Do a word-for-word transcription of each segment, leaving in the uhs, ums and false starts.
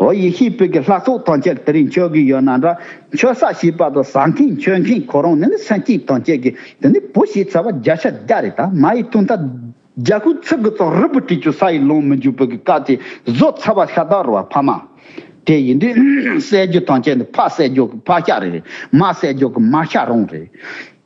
འོ་ཡེ་ཤེས་པའི་གི་ལྷ་ཚོགས་ཐམས་ཅད་དེ་རིང་མཆོད་གི་ཡོད་ན་འདྲ། མཆོད་ས་བྱེད་པ་དང་ཟ་མཁན་མཆོད་མཁན་ཁོ་རང་ནི་ནི་སེམས་ཅན་ཐམས་ཅད་ཀྱི་དེ་ནི་བུ་ཞེས་བྱ་བ་བརྒྱ་ཆ་བརྒྱ་རེད། ད་མ་ཡི་ཐུན་མཐའ་རྒྱ་ཁུག་ཚིག་གི་ཙམ་རུབ་པ་བྲིས་རྒྱུ་ས་ཡི་ལོང་མི་འཇུག་པའི་གི་སྐབས་དེ་བཟོ་ཚར་བ་ཤ་སྟག་རེད་བ་ཕ་མ། དེ་ཡིན་དུས་བསད་རྒྱུ་ཐམས་ཅད་ནི་ཕ་བསད་རྒྱུ་གི་ཕ་ཤ་རེད། མ་བསད་རྒྱུ་གི་མ་ཤ་རང་རེད།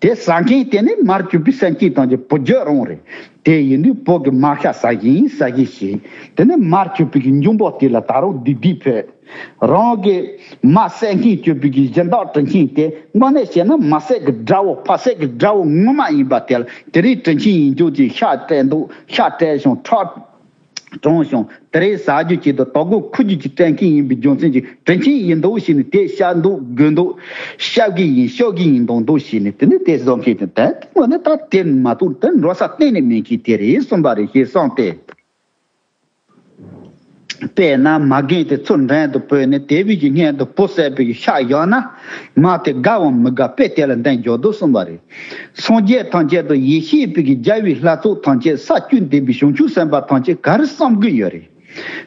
དེ་ཟ་མཁན་དེ་ནི་མར་གྱུར་པའི་སེམས་ཅན་ཐམས་ཅད་བུ་རྒྱུད་རང་རེད། དེ་ཡིན་དུས་བུ་གི་མ་ཤ་ཟ་བཞིན་ཟ་བཞིན་བྱས། དེ་ནི་མར་གྱུར་པའི་གི་འབྱུང་པོ་དེ་ལ་ད་རུང་སྡིག་སྡིག་ཕོད། རང་གི་མ་བསད་མཁན་གྱུར་པའི་གི་སྦྱིན་བདག་དྲིན་ཆེན་དེ་དངོས་གནས་བཤད་ན་མ་བསད་ཀྱི་དགྲ་བོ་ཕ་བསད་ཀྱི་དགྲ་བོ་ངོ་མ་ཡིན་པ་དེ་ལ་དེ་རིང་དྲིན་ཆེན་ཡིན་རྒྱུ་ཅིག་ཤ་སྤྲད་འདུག་ཤ་སྤྲད་བྱུང་ཁྲག་གྲོངས་བྱུང་། དེ་རིང་ཟ་རྒྱུ་ཅིག་དང་དོ་དགོང་འཁུ་རྒྱུ་ཅིག་སྤྲད་མཁན་ཡིན་པའི་རྒྱུ་མཚན་གྱིས་དྲིན་ཆེན་ཡིན་འདུག་ཞེས་ནས་དེ་བཤད་འདུག་དགོས་འདུག་བཤད་གི་ཡིན་བཤད་གི་ཡིན་འདུག་འདུག་ཞེས་ནས་དེ་ནི་དེ་བཟོ་མཁན་དེ་དེ་དངོས་གནས་ད་དེ་མ་གཏོགས་དེ་འགྲོ་ས་གཏན་ནས་མེད་མཁན་དེ་རེད་གསུངས་པ་རེད་ཞེས་གསུངས་ཏེ། དཔེར་ན་མ་རྒན་དེ་ཚུར་འགྲན་དུ་བོས་ནས་དེ་བས་ཀྱི་སྔོན་དུ་བུ་བསད་པའི་ཤ་བཞག་ན་མ་དེ་དགའ་བའམ་མི་དགའ་དཔེ་དེ་ལ་འདང་རྒྱག་འདུག་གསུངས་པ་རེད། སངས་རྒྱས་ཐམས་ཅད་དང་ཡེ་ཤེས་པའི་གི་རྒྱལ་བའི་ལྷ་ཚོགས་ཐམས་ཅད་ས་བཅུ་འདས་པའི་བྱང་ཆུབ་སེམས་དཔའ་ཐམས་ཅད་ག་རེ་བསམ་གི་ཡོད་རེད།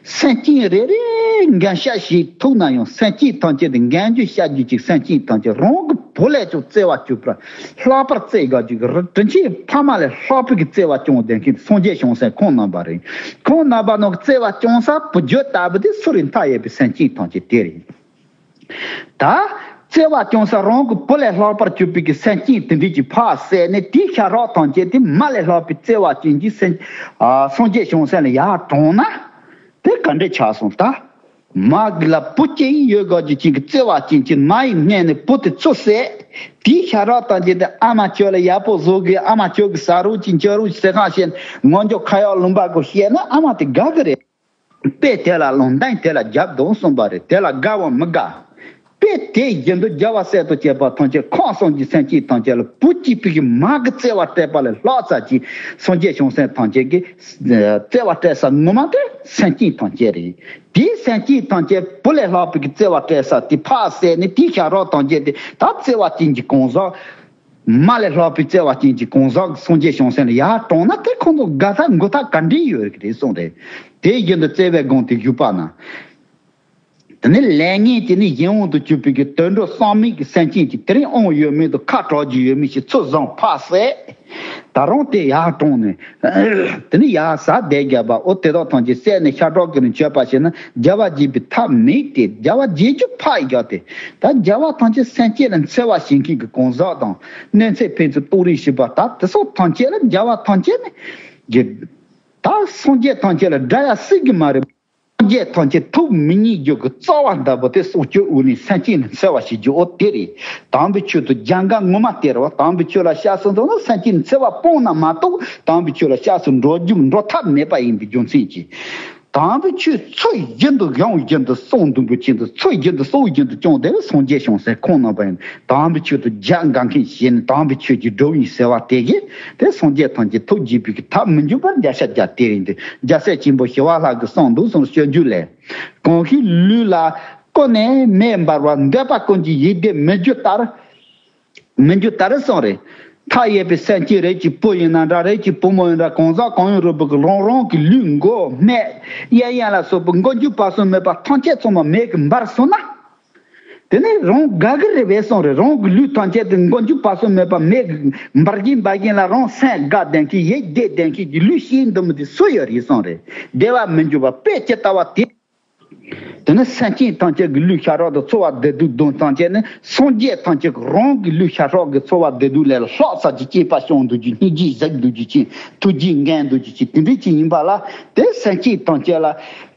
སེམས་ཅན་རེ་རེ་འགན་ཤ་ཞིག་ཐུག་ན་ཡང་སེམས་ཅན་ཐམས་ཅད་དེ་འགན་རྒྱུ་ཤ་རྒྱུ་ཅིག་སེམས་ཅན་ཐམས་ཅད་རང་གི་བུ་ལས་ཀྱང་བརྩེ་བ་བཅུག་པར་ལྷག་པར་བརྩེ་དགའ་རྒྱུ་གི་རི་དྲིན་ཆེན་ཕ་མ་ལས་ལྷག་པའི་གི་བརྩེ་བ་སྐྱོང་ལྡན་མཁན་སངས་རྒྱས་བྱང་སེམས་ཁོང་རྣམ་པ་རེད། ཁོང་རྣམ་པ་ནང་གི་བརྩེ་བ་སྐྱོང་ས་བུ་རྒྱུད་ལྟ་བུ་དེ་སུ་རེད། མཐའ་ཡས་པའི་སེམས་ཅན་ཐམས་ཅད་དེ་རེད། ད་བརྩེ་བ་སྐྱོང་ས་རང་གི་བུ་ལས་ལྷག་པར་གྱུར་པའི་གི་སེམས་ཅན་དེ་འདྲས་ཀྱི་ཕ་བསད་ནས་དེའི་ཤ་རོགས་ཐམས་ཅད་དེ་མ་ལས་ལྷག་པའི་བརྩེ་བ་ཅན་གྱི་སེམས་ཨ་སངས་རྒྱས་བྱང་སེམས་ལ་ཡར་དྲངས་ན་དེ་ག་འདྲས་ཆགས་སོང་ད། མ་གི་ལ་བུ་སྐྱེ་ཡི་ཡོད་དགོས་ཀྱི་ཅིག་གི་བརྩེ་བ་ཅན་གྱི་མ་ཡི་སྔས་ནས་བུ་དེ་ཚུར་བསད། དེའི་ཤ་རོགས་ཐམས་ཅད་དེ་ཨ་མ་ཁྱོད་ལ་ཡག་པོ་བཟོ་དགོས། ཨ་མ་ཁྱོད་ཀྱི་ཟ་རོགས་ཅིག་འཇོག་རོགས་ཟེར་གང་བཤད་ངོ་འཇོག་ཁ་ཡག་ལུང་པ་གོ་བཤད་ན་ཨ་མ་དེ་དགའ་གི་རེད། དཔེ་དེ་ལ་ལུང་བསྟན་དེ་ལ་རྒྱབ་འདུག་གསུངས་པ་རེད། དེ་ལ་དགའ་བ་མི་དགའ། དཔེ་དེ་བཞིན་དུ་རྒྱལ་བ་སྲས་དང་བཅས་པ་ཐམས་ཅད་ཁམས་གསུམ་གྱི་སེམས་ཅན་ཐམས་ཅད་ལ་བུ་གཅིག་པའི་གི་མ་གི་བརྩེ་བ་སྤྲད་པ་ལས་ལྷག་ཙམ་གྱིས་སངས་རྒྱས་བྱང་སེམས་ཐམས་ཅད་ཀྱི་བརྩེ་བ་སྤྲད་ས་ངོ་མ་དེ་སེམས་ཅན་ཐམས་ཅད་རེད། དེའི་སེམས་ཅན་ཐམས་ཅད་བུ་ལས་ལྷག་པའི་གི་བརྩེ་བ་སྤྲད་ས་དེ་ཕར་བསད་ནས་དེའི་ཤ་རོགས་ཐམས་ཅད་དེ་ད་བརྩེ་བ་ཅན་གྱི་གང་ཟག་མ་ལས་ལྷག་པའི་བརྩེ་བ་ཅན་གྱི་གང་ཟག་སངས་རྒྱས་བྱང་སེམས་ལ་ཡར་དྲངས་ན་དེ་ཁོང་ཚོ་དགའ་ཐག་མགུ་ཐག་ག་འདྲས་ཡོད་རེད་གསུངས་རེད། དེ་བཞིན་དུ་བརྩེ་བའི་སྒོམ་དེ་བཞུགས་པ་ན། དེ་ནས་ལས་ངན་དེ་ནི་གཞན་དབང་དུ་གྱུར་པའི་གི་དུད་འགྲོ་བསམ་མེད་ཀྱི་སེམས་ཅན་གྱི་དེ་རིང་དབང་ཡོད་མེད་དུ་ཁ་གྲག་རྒྱུ་ཡོད་མེད་ཞིག་ཚུར་བཟུང་ཕར་བསད། ད་རུང་དེ་ཡར་དྲངས་ནས། དེ་ནི་ཡར་ཟ་བསྡད་རྒྱབ་པ་འོ་དེ་དག་ཐམས་ཅད་བསད་ནས་ཤ་ཁྲག་གི་ནི་མཆོད་པ་བྱས་ན་རྒྱལ་བ་དགྱེས་པའི་ཐབས་མེད་དེ་རྒྱལ་བ་དགྱེས་རྒྱུ་ཕར་རྒྱག་སྟེ། ད་རྒྱལ་བ་ཐམས་ཅད་སེམས་ཅན་ལ་འཚེ་བ་བྱེད་མཁན་གྱི་གང་ཟག་དང་གནོད་འཚེ་ཕན་ཚུན་རྟོག་རིགས་ཞེས་པ་ད་དེ་སོགས་ཐམས་ཅད་ལ་རྒྱལ་བ་ཐམས་ཅད་ནི་རྒྱལ། ད་སངས་རྒྱས་ཐམས་ཅད་ལ་དགྲ་ཡང་སྲིད་ཀྱི་མ་རེད། སངས་རྒྱས་ཐམས་ཅད་ཐུགས་མི་མཉེས་རྒྱུ་གི་རྩ་བ་ལྟ་བུ་དེ་སྲོག་གཅོད་དབུ་ནས་སེམས་ཅན་ལ་འཚེ་བ་བྱེད་རྒྱུ་འོ་དེ་རེད། དམ་པའི་ཆོས་དང་རྒྱལ་འགངས་ངོ་མ་དེ་རེད་བ། དམ་པའི་ཆོས་ལ་སྐྱབས་སུ་འགྲོ་ན་སེམས་ཅན་ལ་འཚེ་བ་སྤོང་ན་མ་གཏོགས་དམ་པའི་ཆོས་ལ་སྐྱབས་སུ་འགྲོ་རྒྱུ་འགྲོ་ཐབས་མེད་པ་ཡིན་པའི་རྒྱུ་མཚན་གྱིས། དམ་པའི་ཆོས་ཚུལ་བཞིན་དུ་ཡང་བཞིན་དུ་གསུང་འདུན་པའི་ཆེད་དུ་ཚུལ་བཞིན་དུ་སྲོག་བཞིན་དུ་སྐྱོང་བདེ་བའི་སངས་རྒྱས་བྱང་སེམས་ཁོང་རྣམ་པ་ཡིན། དམ་པའི་ཆོས་དང་རྒྱལ་འགངས་མཁན་ཞེས་ནི་དམ་པའི་ཆོས་ཀྱི་སྒྲུབ་ཡིན་ཟེར་བ་དེ་གིས་དེ་སངས་རྒྱས་ཐམས་ཅད་ཐུགས་དགྱེས་པའི་ཐབས་མི་འགྱུར་བར་རྒྱལ་ཤ་རྒྱ་དེ་རིང་དུ་རྒྱལ་སྲས་ཆེན་པོ་ཞི་བ་ལྷ་གིས་གསུངས་འདུག་གསུངས་སྤྱོད་འཇུག་ལས། གང་གིས་ལུས་ལ་ཀུན་ནས་མེ་འབར་བ་འདོད་པ་ཀུན་གྱི་ཡིད་བདེ་མི་འགྱུར་ལྟར། མི་འགྱུར་ལྟར་གསུངས་རེད། མཐའ་ཡས་པའི་སེམས་ཅན་རེ་ཅིག་བུ་ཡིན་ན་འདྲ་རེ་ཅིག་བུ་མོ་ཡིན་འདྲ་གང་ཟག་གང་ཡིན་རུང་བུ་གི་རང་རང་གི་ལུས་མགོ་སྨད་གཡས་གཡོན་ལ་སོགས་པའི་མགོ་མཇུག་བར་གསུམ་མེད་པ་ཐམས་ཅད་ཚང་མ་མེ་གིས་འབར་སོང་ན། དེ་ནས་རང་དགའ་གི་རེད་པས་གསུངས་རེད། རང་གི་ལུས་ཐམས་ཅད་དེ་མགོ་མཇུག་བར་གསུམ་མེད་པ་མེ་གིས་འབར་གིན་འབར་གིན་ལ་རང་སེམས་དགའ་ལྡན་གྱི་ཡིད་བདེ་ལྡན་གྱི་གི་ལུས་ཤིག་འདི་མི་དེ་སུ་ཡོད་རེད་གསུངས་རེད། བདེ་བ་མི་འགྱུར་བ་དཔེ་ཇི་ལྟ་བ་དེ། དེ་ནི་སེམས་ཅན་ཐམས་ཅད་ཀྱི་ལུས་ཤ་ཁྲག་དང་ཚོར་བ་བདེ་སྡུག་གདོན་ཐམས་ཅད་ནི་སངས་རྒྱས་ཐམས་ཅད་ཀྱི་རང་གི་ལུས་ཤ་ཁྲག་གི་ཚོར་བ་བདེ་སྡུག་ལས་ལྷག་ཙམ་གྱི་སྐྱེས་པ་བྱུང་འདུག་རྒྱུ་སྙིང་རྗེ་གཟིགས་འདུག་རྒྱུ་ཅན་ཐུགས་རྗེ་འགན་འདུག་རྒྱུ་ཅན་དེ་འདྲ་ཅིག་ཡིན་པ་ལ་དེ་སེམས་ཅན་ཐམས་ཅད་ལ་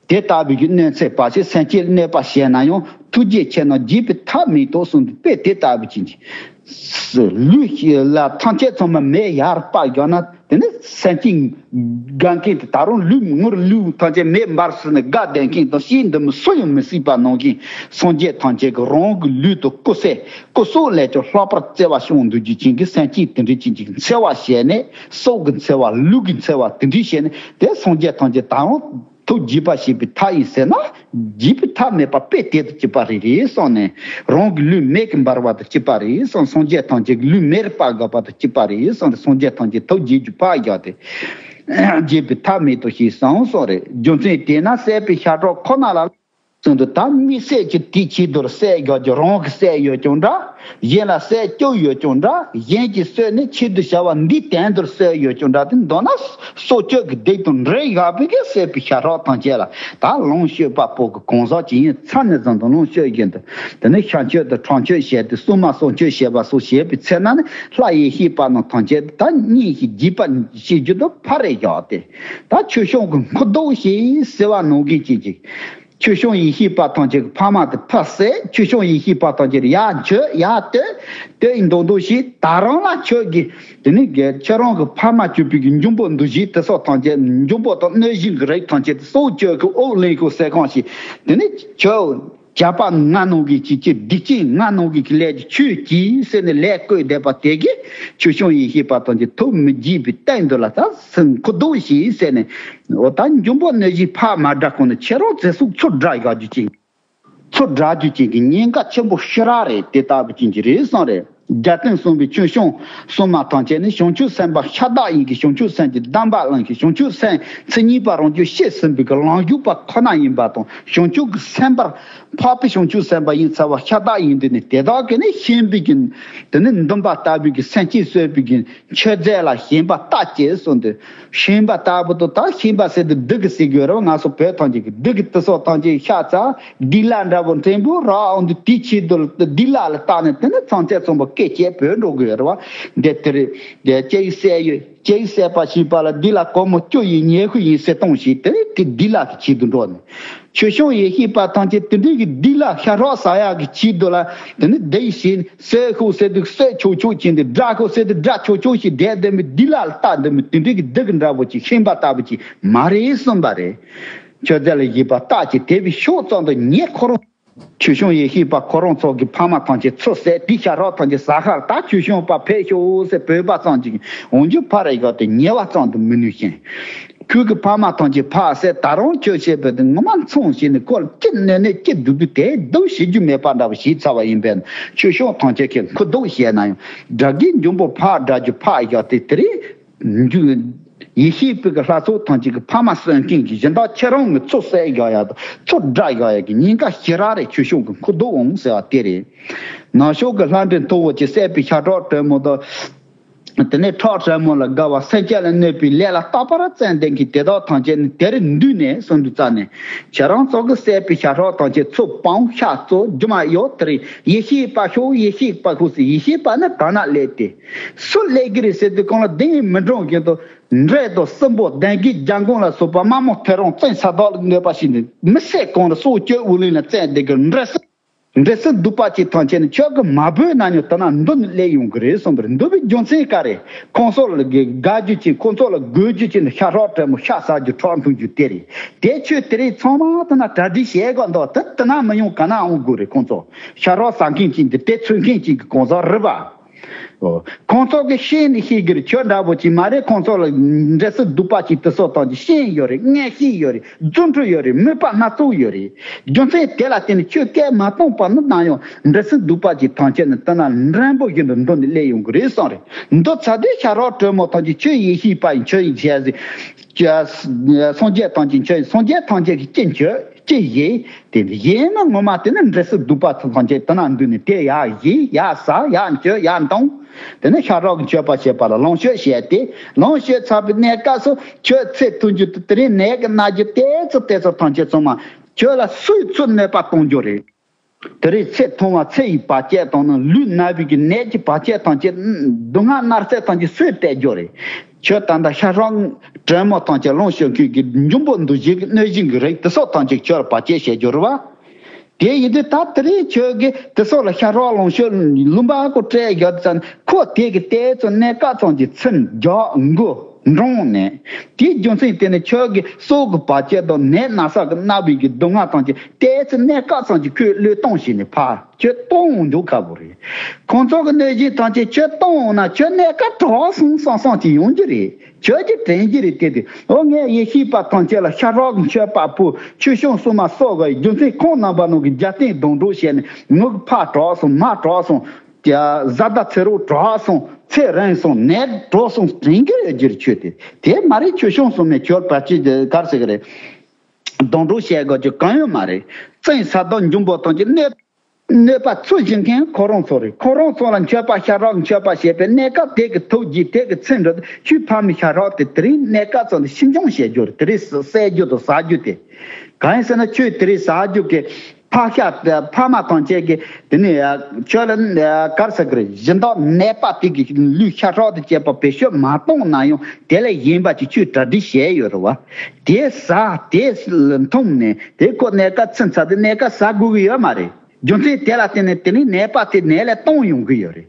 དེ་ལྟ་བུའི་གི་གནོད་འཚེ་བ་ཞིག་སེམས་ཅན་གནོད་པ་བྱས་ན་ཡང་ཐུགས་རྗེ་ཆེ་ན་བགྱིས་པའི་ཐབས་མེད་དོ་གསུངས་འདུག་པས་དེ་ལྟ་བུ་ཅན་གྱི། ལུས་ལ་ཐམས་ཅད་ཚང་མ་མེ་ཡར་སྤར་བཞག་ན་དེ་ནི་སེམས་ཅན་དགའ་མཁན་དེ་ད་རུང་ལུས་ངུར་ལུས་ཐམས་ཅད་མེ་འབར་སོང་ནས་དགའ་བདེ་མཁན་དང་ཤེས་འདི་མི་སུ་ཡང་མི་སྲིད་པ་ནང་བཞིན་སངས་རྒྱས་ཐམས་ཅད་ཀྱི་རང་གི་ལུས་དང་སྐུ་སྲས་སྐུ་སྲོག་ལས་ཀྱང་ལྷག་པར་བརྩེ་བ་བྱུང་འདུག་རྒྱུ་ཅན་གྱི་སེམས་ཅན་དེ་འདྲ་ཅན་གྱི་འཚེ་བ་བྱས་ནས་སྲོག་གི་འཚེ་བ་ལུས་ཀྱི་འཚེ་བ་དེ་འདྲ་བྱས་ནས་དེ་སངས་རྒྱས་ཐམས་ཅད་ད་རུང་། ཐུགས་དགྱེས་པ་བྱེད་པའི་མཐའ་ཡིན་ཟེར་ན། དགྱེས་པའི་མཐའ་མེད་པ་དཔེ་དེ་དང་གཅིག་པ་རེད་རེད་གསུངས་ནས། རང་གི་ལུས་མེ་གིས་འབར་བ་དང་གཅིག་པ་རེད་གསུངས། སངས་རྒྱས་ཐམས་ཅད་ཀྱི་ལུས་མེར་སྤར་དགོས་པ་དང་གཅིག་པ་རེད་གསུངས་ཏེ་སངས་རྒྱས་ཐམས་ཅད་ཐུགས་དགྱེས་རྒྱུ་ཕར་བཞག་སྟེ། དགྱེས་པའི་མཐའ་མེད་དོ་ཞེས་གསུངས་སོང་རེད། རྒྱུ་མཚན་དེས་ན་བསད་པའི་ཤ་ཁྲག་ཁོ་ན་ལ། གསུངས་འདུག་ད་དམིགས་བསལ་གྱི་དེའི་ཆེད་དུ་བསད་རྒྱག་རྒྱུ། རང་གིས་བསད་ཡོད་ཀྱང་འདྲ། གཞན་ལ་བསད་བཅུག་ཡོད་ཀྱང་འདྲ། གཞན་གྱིས་གསོད་ནས་ཆེད་དུ་བྱ་བ་འདིའི་དོན་དུ་གསོད་ཡོད་ཀྱང་འདྲ། དེ་མདོར་ན་སྲོག་གཅོད་ཀྱི་སྡིག་དང་འབྲེལ་བཞག་པའི་གི་བསད་པའི་ཤ་ཁྲག་ཐམས་ཅད་ལ། ད་ལོངས་སྤྱོད་པ་པོ་གི་གང་ཟག་ཅིག་ཡིན་ཚར་ནས་བཟུང་དུ་ལོངས་སྤྱོད་བཞིན་དུ། དེ་ནས་ཤ་མཆོད་དང་ཁྲག་མཆོད་བྱས་ཏེ། སྲུང་མ་སྲོག་གཅོད་བྱེད་པ་སོགས་བྱེད་པའི་ཚེ་ན་ནི། ལྷ་ཡེ་ཤེས་པ་རྣམས་ཐམས་ཅད་ད་སྙིང་ཞིང་རྗེ་བ་བྱེད་རྒྱུ་དུ་ཕར་རེ་བཞག་སྟེ། ད་ཆོས་སྐྱོང་གི་མཁུར་གདུགས་ཤིག་ཟེར་བ་ནང་བཞིན་བྱེད་ཅིག་ཆོས་སྐྱོང་ཡེ་ཤེས་པ་ཐམས་ཅད་ཀྱི་ཕ་མ་དེ་ཕར་བསད། ཆོས་སྐྱོང་ཡེ་ཤེས་པ་ཐམས་ཅད་ཡར་མཆོད། ཡར་བསྟོད། བསྟོད་ཡིན་མདོག་མདོག་བྱས། ད་རང་ལ་ཁྱོད་ཀྱིས་དེ་ནི་ཁྱེད་རང་གི་ཕ་མ་གྱུར་པའི་གི་འབྱུང་པོ་འདུ་བྱེད་དེ་སོགས་ཐམས་ཅད། འབྱུང་པོ་དང་གནོད་སྦྱིན་གྱི་རིགས་ཐམས་ཅད་དེ་སྲོག་གཅོད་ཀྱི་དབུགས་ལེན་ཁུལ་ཟེར་གང་ཞིག་དེ་ནི་ཁྱོད་ཇག་པ་ང་ནང་གི་ཅིག་ཅིག་སྡིག་ཅན་ང་ནང་གི་ལས་ཀྱི་ཆོས་ཀྱིས་ཟེར་ནས་ལས་བསྐོས་བསྡད་པ་དེ་གིས་ཆོས་སྐྱོང་ཡེ་ཤེས་པ་ཐམས་ཅད་ཐུགས་མི་དགྱེས་པའི་སྟེང་དུ་ལ། ད་སེམས་མཁུར་གདུགས་ཤིག་ཟེར་ནས། འོ་ད་འབྱུང་པོ་གནོད་སྦྱིན་ཕར་མ་བསྒྲགས་གོང་ནས་ཁྱེད་རང་ཚེ་སྲོག་ཚུར་བསྒྲགས་བཞག་རྒྱུ་ཅིག་ཚུར་བསྒྲགས་རྒྱུ་ཅིག་གི་ཉེན་ཁ་ཆེན་པོ་ཞེ་དྲག་རེད། དེ་ལྟ་བུ་ཅན་གྱི་རེད་བསམ་རེད། རྒྱལ་བསྟན་གསུམ་པའི་ཆོས་སྐྱོང་སྲུང་མ་ཐམས་ཅད་ནི་བྱང་ཆུབ་སེམས་དཔའ་ཤ་སྟག་ཡིན་གྱི། བྱང་ཆུབ་སེམས་ཀྱི་གདམས་པ་བླངས་ཀྱི། བྱང་ཆུབ་སེམས་མཚན་ཉིད་པ་རང་རྒྱུད་ཤེས་ཟིན་པའི་གི་ལམ་ཞུགས་པ་ཁོ་ན་ཡིན་པ་དང་། བྱང་ཆུབ་ཀྱི་སེམས་དཔར་འཕགས་པའི་བྱང་ཆུབ་སེམས་དཔའ་ཡིན་ཚར་བ་ཤ་སྟག་ཡིན་དུས་ནི། དེ་དག་གིས་ནི་ཤན་པའི་གི་དེ་ནི་འདུན་པ་ལྟ་བུའི་གི་སེམས་ཅན་གསོད་པའི་གི་མཆོད་རྫས་ལ་ཞེན་པ་ལྟ་ཅེས་གསུངས་ཏེ། ཞེན་པ་ལྟ་བུ་དང་། ད་ཞེན་པ་ཟེར་དུས་སྡུག་གི་ཟེར་དགོས་རེད་བ། ང་ཚོ་བོད་ཐམས་ཅད་ཀྱི་སྡུག་གི་དེ་སོགས་ཐམས་ཅད་ཤ་ཚ་སྡིག་ལ་འདྲ་བོ་ཕྲན་བུ་རག་འོང་དུས། དེའི་ཆེད་དུ་སྡིག་ལ་ལ་བརྟགས་ནས་དེ་ནི་ཚང་ཚད་ཚང་བ་སྐད་ཆ་བོས་འགྲོ་དགོས་རེད་བ། འདི་དེ་རེད། འདི་ཅིག་བསད་ཡོད། ཅིག་བསད་པ་ཞེས་པ་ལ་སྡིག་ལ་གོར་མོ་བཅུ་ཡིས་ཉེ་ཤོས་ཡིན་ཟེར་གཏོང་ཞིག་དེ་ནི་དེ་སྡིག་ལ་གི་ཆེད་དུ་འགྲོ་ནས། ཆོས་སྐྱོང་ཡེ་ཤེས་པ་ཐམས་ཅད་དེ་འདྲའི་གི་སྡིག་ལ་ཤ་ཁྲག་ཟ་ཡག་གི་ཆེད་དུ་ལ། དེ་ནི་སྡིག་བྱེད་ཟེར་ཤོག་ཟེར་དུས་གསོད་ཆོག་ཆོག་བྱས་ཏེ། དགྲ་ཤོག་ཟེར་དུས་དགྲ་ཆོག་ཆོག་བྱས་བསྡད་བསྡད་མི་སྡིག་ལ་ལྟ་བསྡད་མི་དེ་འདྲའི་གི་སྡིག་འདྲ་བོ་ཅིག་ཞེན་པ་ལྟ་བུ་ཅིག་མ་རེད་གསུངས་པ་རེད། མཆོད་རྫས་ལ་ཞེན་པ་ལྟ་ཅེས་དེ་བས་ཤོག་ཙམ་དུ་ཉེ་ཁོ་རང་། ཆོས་སྐྱོང་ཡེ་ཤེས་པ་ཁོ་རང་ཚོ་གི་ཕ་མ་ཐམས་ཅད་ཚུར་བསད་དེ་ཤ་ཁྲག་ཐམས་ཅད་ཟ་ཁར། ད་ཆོས་སྐྱོང་པ་ཕེབས་ཤོག་ཟེར་བོས་པ་ཙམ་གྱིས་འོང་རྒྱུ་ཕར་རེ་བཞག་སྟེ་ཉེ་བ་ཙམ་དུ་མི་ནུས་ཤིང་། ཁོའི་གི་ཕ་མ་ཐམས་ཅད་ཕར་བསད། ད་རུང་ཁྱོད་བྱས་པ་དེ་ངོ་མ་མཚུངས་བྱས་ནས་ཁོ་ལ་ཅི་གནོད་ནས་ཅི་སྡུག་སྡུག་དེ་སྡུག་བྱེད་རྒྱུ་མེད་པ་འདྲ་བོ་བྱས་ཚར་བ་ཡིན་པས། ཆོས་སྐྱོང་ཐམས་ཅད་ཀྱིས་མཁུར་གདུགས་བྱས་ན་ཡང་དགྲ་བགེགས་འབྱུང་པོ་ཕར་བསྒྲལ་རྒྱུ་ཕར་བཞག་སྟེ། དེ་རིང་འཇུག་ཡེ་ཤེས་པའི་གི་ལྷ་ཚོགས་ཐམས་ཅད་ཀྱི་ཕ་མ་གསོད་མཁན་གྱི་སྦྱིན་བདག་ཁྱེད་རང་གི་ཚུར་བསད་བཞག་ཡག་དང་ཚུར་བསྒྲལ་བཞག་ཡག་གི་ཉེན་ཁ་ཞེ་དྲག་རེད། ཆོས་སྐྱོང་གི་མཁུར་གདུགས་འོང་ཟེར་བ་དེ་རེད། ནང་ཤོག་གི་ལྷ་འདྲེ་མཐུ་བོ་ཆེ་བསད་པའི་ཤ་ཁྲག་དྲོན་མོ་དང་། དེ་ནས་ཁྲག་དྲོན་མོ་ལ་དགའ་བ། སེམས་ཅན་ལ་གནོད་པའི་ལས་ལ་རྟག་པར་བརྩོན་ལྡན་གྱི་དེ་དག་ཐམས་ཅད་ནི་དེར་འདུས་ནས་གསུངས་དུས་ཙ་ནས། ཁྱེད་རང་ཚོ་གིས་བསད་པའི་ཤ་ཁྲག་ཐམས་ཅད་ཚུར་སྤང་ཤ་གཙོ་རྒྱུ་མ་ཡོད་དེ་རེད། ཡེ་ཤེས་པ་ཤོག་ཡེ་ཤེས་པ་ཤོག་ཟེར། ཡེ་ཤེས་པ་ནི་གང་ན་སླེབས་ཏེ། སུ་སླེབས་ཀྱི་རེད་ཟེར་དུས་གང་ལ་བདེན་མི་འགྲོ་གི་འདུག་འདྲེ་དང་སྲིན་པོ་གདོན་བགེགས་རྒྱལ་འགོང་ལ་སོགས་པ་དམག་མི་ཐེ་རང་བཙན་ས་དག་ལ་གནོད་པ་བྱས་ནས་མི་བསད་གོང་ལ་སྲོག་གཅོད་དབུགས་ལེན་ལ་བརྩོན་བསྡད་ཀྱི་འདྲེ་སྲིན། འདྲེ་སྲིན་གདུག་པ་ཅན་ཐམས་ཅད་ནི་ཁྱོད་ཀྱིས་མ་བོས་ན་ཡང་དེ་ན་འདུ་ནས་སླེབས་ཡོང་གི་རེད་གསུངས་པ་རེད། འདུ་བའི་རྒྱུ་མཚན་ག་རེ། ཁོང་ཚོ་ལ་དགའ་རྒྱུ་ཅན། ཁོང་ཚོ་ལ་དགོས་རྒྱུ་ཅན་ཤ་ཁྲག་དྲོན་མོ་ཤ་ཟ་རྒྱུ་ཁྲག་འཐུང་རྒྱུ་དེ་རེད། དེ་ཁྱོད་དེ་རིང་ཚང་མ་དེ་ན་གྲ་སྒྲིག་བྱེད་དགོས་འདུག་དེ་དེ་ན་མི་ཡོང་ག་ན་འོང་དགོས་རེད། ཁོང་ཚོ་ཤ་ཁྲག་ཟ་མཁན་ཅན་དེ་དེ་འཚོལ་མཁན་ཅན་གྱི་གང་ཟག་རེད་པ། ཨོ། ཁོང་ཚོ་གི་ཤེས་ནི་ཤེས་ཀྱི་རེད། ཁྱོད་འདྲ་པོ་ཅིག་མ་རེད། ཁོང་ཚོ་ལ་འདྲེ་སྲིན་གདུག་པ་ཅན་དེ་ཚོ་ཐམས་ཅད་ཤེས་ཡོད་རེད། མངོན་ཤེས་ཡོད་རེད། རྫུ་འཕྲུལ་ཡོད་རེད། མོས་པ་སྣ་ཚོགས་ཡོད་རེད། རྒྱུ་མཚན་དེ་ལ་བརྟེན་ནས་ཁྱོད་སྐད་མ་གཏོང་པ་ནི་ན་ཡང་འདྲེ་སྲིན་གདུག་པ་ཅན་ཐམས་ཅད་ནི་དེ་ན་འགྲེང་བུ་བཞིན་དུ་འདུ་ནས་སླེབས་ཡོང་གི་རེད་གསུངས་རེད། འདུ་ཚར་དུས་ཤ་ཁྲག་དྲོན་མོ་ཐམས་ཅད་ཁྱོད་ཡེ་ཤེས་པ་ཡིན། ཁྱོད་ཡིན་བྱས་ཟིན། སངས་རྒྱས་ཐམས་ཅད་ཁྱོད་ཡིན། སངས་རྒྱས་ཐམས་ཅད་ཀྱི་སྐྱེ་མཆོད། ཅི་ཡིན། དེ་ཡིན་ན་ངོ་མ་དེ་ནི་འདྲེ་སྲིན་གདུག་པ་ཐམས་ཅད་དེ་ན་འདུས་ནས་དེ་ཡར་ཡིན། ཡར་ཟ། ཡར་མཆོད། ཡར་འདོན། དེ་ནས་ཤ་ཁྲག་གི་མཆོད་པ་བྱེད་པ་ལ་ལོངས་སྤྱོད་བྱས་ཏེ། ལོངས་སྤྱོད་ཚར་བའི་གནས་སྐབས་སུ་ཁྱོད་ཚེ་ཐུང་རྒྱུ་དེ་དེ་རིང་ནད་ཀྱིས་མནར་རྒྱུ་དེ་ཚོ་དེ་ཚོ་ཐམས་ཅད་ཚང་མ་ཁྱོད་ལ་སུས་ཚུར་གནོད་པ་གཏོང་རྒྱུ་རེད། དེ་རིང་ཚེ་ཐུང་བ་ཚེ་ཡི་བར་ཆད་དང་ནི་ལུས་ན་བའི་གི་ནད་ཀྱི་བར་ཆད་ཐམས་ཅད། སྡུག་བསྔལ་མནར་སེལ་ཐམས་ཅད་སུས་སྟེར་རྒྱུ་རེད། ཁྱོད་ད་ལྟ་ཤ་ཁྲག་དྲོན་མོ་ཐམས་ཅད་ལོངས་སྤྱོད་མཁན་གྱི་འབྱུང་པོ་འདུ་བྱེད་ཀྱི་གནོད་སྦྱིན་གྱི་རིགས་དེ་སོགས་ཐམས་ཅད་ཁྱོད་ལ་བར་ཆད་བྱེད་རྒྱུ་རེད་བ། དེ་ཡིན་དུས་ད་དེ་རིང་ཁྱོད་ཀྱིས་དེ་སོགས་ལ་ཤ་ཁྲག་ལོངས་སྤྱོད་ལུང་པ་ཀོ་སྤྲད་རྒྱུ་ཙམ། ཁོ་དེ་གི་དེ་ཚོ་གནས་སྐབས་ཙམ་གྱི་ཚིམ་རྒྱག་མགོ་འདྲོངས་ནས། དེའི་རྒྱུ་མཚན་དེ་ནི་ཁྱོད་ཀྱི་སྲོག་གི་བར་ཆད་དང་ནད་ན་ཚ་གི་མནར་བའི་གི་སྡུག་བསྔལ་ཐམས་ཅད་དེ་ཚོ་གནས་སྐབས་ཙམ་གྱི་ཁོས་བློས་གཏོང་བྱས་ནས་ཕར་ཁྱོད་གཏོང་འོང་འདུག་ཁ་བོ་རེད། ཁོང་ཚོ་གི་གནོད་སྦྱིན་ཐམས་ཅད་ཁྱོད་གཏོང་འོང་ན་ཁྱོད་གནས་སྐབས་དྲག་སོང་བསམ་བསམ་གྱི་ཡོང་རྒྱུ་རེད། ཁྱོད་ཀྱི་དྲན་གྱི་རེད་དེ་དེ། འོ་ངས་ཡེ་ཤེས་པ་ཐམས་ཅད་ལ་ཤ་ཁྲག་གི་མཆོད་པ་ཕུལ། ཆོས་སྐྱོང་སྲུང་མ་སོགས་ཀྱི་རྒྱུ་མཚན་ཁོང་རྣམ་པ་རྣམས་ཀྱི་རྒྱབ་རྟེན་སྡོང་གྲོགས་བྱས་ནས་ངུ་གི་ཕར་དྲག་སོང་མར་དྲག་སོང་། བཟའ་ཟླ་ཚེ་རོགས་དྲག་སོང་། ཚེ་རིང་སོང་། ནད་དྲག་སོང་དྲན་གྱི་རེད་རྒྱུ་རེད་ཁྱོད་དེ། དེ་མ་རེད། ཆོས་སྐྱོང་སྲུང་མས་ཁྱོད་བར་ཆད་ག་རེ་ཟེར་གི་རེད། སྡོང་གྲོགས་བྱེད་དགོས་རྒྱུ་གང་ཡང་མ་རེད། བཙན་ས་དང་འབྱུང་པོ་ཐམས་ཅད་གནོད་གནོད་པ་ཚུལ་བཞིན་མཁན་ཁོ་རང་ཚོ་རེད། ཁོ་རང་ཚོ་ལ་མཆོད་པ་ཤ་རག་མཆོད་པ་བྱས་པའི་གནས་སྐབས་དེ་གི་ཐུགས་རྗེ་དེ་གི་ཚེ་འགྲོ་དུས་ཁྱོད་ཕ་མའི་ཤ་རག་དེ་དེ་རིང་གནས་སྐབས་ཙམ་དུ་ཤི་འབྱུང་བྱེད་རྒྱུ་རེད། དེ་རིང་བསད་རྒྱུ་དང་ཟ་རྒྱུ་དེ་གང་ཡིན་ཟེར་ན། ཁྱོད་དེ་རིང་ཟ་རྒྱུ་གི་ཕ་ཤ་ཕ་མ་ཐམས་ཅད་ཀྱི་དེ་ནས་ཁྱོད་ལ་གར་ས་གི་རེད། སྦྱིན་བདག་ནད་པ་དེ་གི་ལུས་ཤ་རག་དང་བཅས་པ་བེད་སྤྱོད་མ་གཏོང་ན་ཡང་དེ་ལས་གཞན་པ་ཅིག་ཁྱོད་གྲ་སྒྲིག་བྱས་ཡོད་རེད་བ། དེ་ཟ་དེ་འཐུང་ནས་དེ་ཁོ་གནས་སྐབས་ཚུན་ཚོད་དེ་གནས་སྐབས་ཟ་དགོས་ཀྱི་ཡོད་མ་རེད། རྒྱུ་མཚན་དེ་ལ་བརྟེན་ནས་དེ་ནས་ནད་པ་དེ་ནད་ལས་གཏོང་ཡོང་གི་ཡོད་རེད།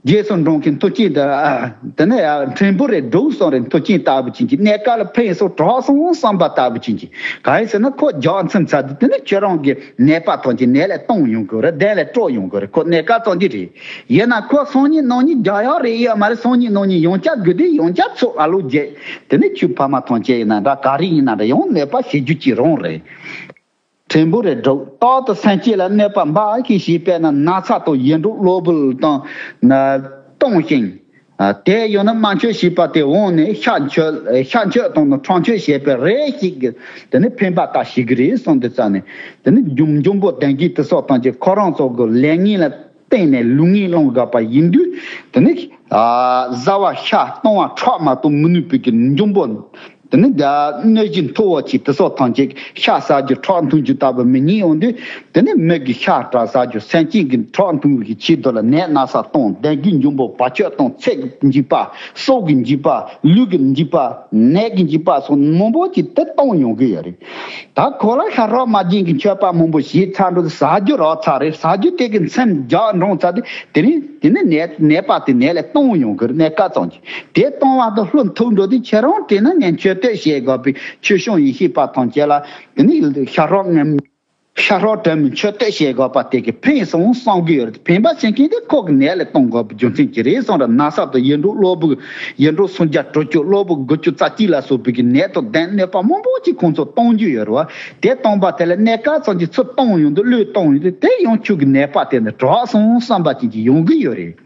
རྗེས་སུ་འབྲང་མཁན་མཐུ་རྐྱེན་དང་། དེ་ནས་ཕྲན་བུ་རེ་སྒྲུབ་སོང་རེད། མཐུ་རྐྱེན་ལྟ་བུ་ཅན་གྱི་གནས་སྐབས་ལ་ཕན་སོང་དྲག་སོང་བསམ་པ་ལྟ་བུ་ཅན་གྱི། གང་ཡིན་ཟེར་ན་ཁོ་རྒྱག་མཚམས་ཚར་དུས་དེ་ནས་ཁྱོད་རང་གི་ནད་པ་ཐམས་ཅད་ནད་ལས་གཏོང་ཡོང་གི་རེད། གདན་ལས་དཀྲོག་ཡོང་གི་རེད། ཁོ་གནས་སྐབས་ཙམ་གྱི་རེད། ཡིན་ན་ཁོ་སང་ཉིན་གནངས་ཉིན་རྒྱག་ཡག་རེད་ཡོད་མ་རེད། སང་ཉིན་གནངས་ཉིན་ཡང་བསྐྱར་དགོས་དུས་ཡང་བསྐྱར་ཚུར་ཨ་ལོ་བརྒྱབ། དེ་ནས་ཁྱོད་ཕ་མ་ཐམས་ཅད་ཡིན་ན་འདྲ། ག་རེ་ཡིན་ན་འདྲ་ཡང་ནད་པ་བྱེད་རྒྱུ་ཅིག་རང་རེད། ཕྲན་བུ་རེ་སྒྲུབ། རྟག་ཏུ་སེམས་བསྐྱེད་ལ་གནོད་པ་འབའ་ཞིག་བྱས་པས་ན། ན་ཚ་དང་ཡིད་འཕྲོག་གློ་བུར་དང་ན་གཏོང་ཞིང་། དེ་ཡང་ན་དམར་མཆོད་བྱས་པ་དེ་འོངས་ནས་ཤ་མཆོད་ཤ་མཆོད་དང་ནི་ཁྲག་མཆོད་བྱས་པས་རེ་ཞིག་གི་དེ་ནི་ཕན་པ་ལྟ་ཞིག་གི་རེད་གསུངས་དུས་ཙ་ནས། དེ་ནི་འབྱུང་འབྱུང་པོ་ལྡན་གྱི་དེ་སོགས་དང་གཅིག་ཁོ་རང་ཚོ་གི་ལས་ངན་ལ་བརྟེན་ནས་ལུས་ངན་སློང་དགོས་པ་ཡིན་དུས། དེ་ནི་བཟའ་བ་ཤ་གཏོང་བ་ཁྲག་མ་གཏོགས་མི་ནུས་པའི་གི་འབྱུང་པོ། དེ་ནི་གནོད་སྦྱིན་མཐུ་བོ་ཆེ་དེ་སོགས་ཐམས་ཅད་ཤ་ཟ་རྒྱུ་ཁྲག་འཐུང་རྒྱུ་ལྟ་བུ་མི་ཉན་འོང་དུས། དེ་ནི་མི་གི་ཤ་ཁྲག་ཟ་རྒྱུ་སེམས་ཅན་གྱི་ཁྲག་འཐུང་བའི་ཆེད་དུ་ལ་ནད་ན་ཚ་གཏོང་། ལྡན་གྱི་འབྱུང་པོ་བར་ཆད་གཏོང་། ཚེ་གི་འཇིགས་པ། སྲོག་གི་འཇིགས་པ། ལུས་ཀྱི་འཇིགས་པ། ནད་ཀྱི་འཇིགས་པ་སོགས་མང་པོ་ཅིག་དེ་གཏོང་ཡོང་གི་ཡོད་རེད། ད་ཁོ་ལ་ཤ་རག་མ་བྱིན་གྱི་མཆོད་པ་མང་པོ་བྱས་ཚར་འགྲོ་དུས་ཟ་རྒྱུ་རག་ཚར་རེད། ཟ་རྒྱུ་དེ་གི་མཚམས་རྒྱག་འགྲོ་ཚར་དུས་དེ་ནི་དེ་ནི་ནད་ནད་པ་དེ་ནད་ལས་གཏོང་ཡོང་གི་རེད། གནས་སྐབས་ཙམ་གྱི། དེ་གཏོང་བ་དང་བློ་མཐུན་འགྲོ་དུས་ཁྱེད་རང་དེ་ན་ངས་མཆོད་བསྟོད་བྱེད་དགོས་པའི་ཆོས་སྐྱོང་ཡེ་ཤེས་པ་ཐམས་ཅད་ལ་དེ་ནི་ཤ་རག་ངན་ཤ་རག་དྲི་མའི་མཆོད་བསྟོད་བྱེད་དགོས་པ་དེ་གི་ཕན་སོང་བསམ་གི་ཡོད་རེད། ཕན་པ་བྱེད་མཁན་དེ་ཁོ་གི་ནད་ལས་གཏོང་དགོས་པའི་རྒྱུ་མཚན་གྱིས་རེད་གསུངས་ར། ན་ཚ་དང་ཡིད་འཕྲོག་གློ་བུར་ཡིད་འཕྲོག་སུམ་བརྒྱ་དྲུག་ཅུ་གློ་བུར་དགུ་བཅུ་རྩ་གཅིག་ལ་སོགས་པའི་གི་ནད་དང་ལྡན་གནོད་པ་མང་པོ་ཅིག་ཁོང་ཚོ་གཏོང་རྒྱུ་ཡོད་རེད་བ། དེ་གཏོང་པ་དེ་ལ་གནས་སྐབས་ཙམ་གྱི་ཚུར་གཏོང་ཡོང་དུས་བློས་གཏོང་ཡོང་དུས་དེ་ཡང་ཁྱོད་ཀྱི་ནད་པ་དེ་ནི་དྲག་སོང་བསམ་པ་ཅན་གྱི་ཡོང་གི་ཡོད་རེད།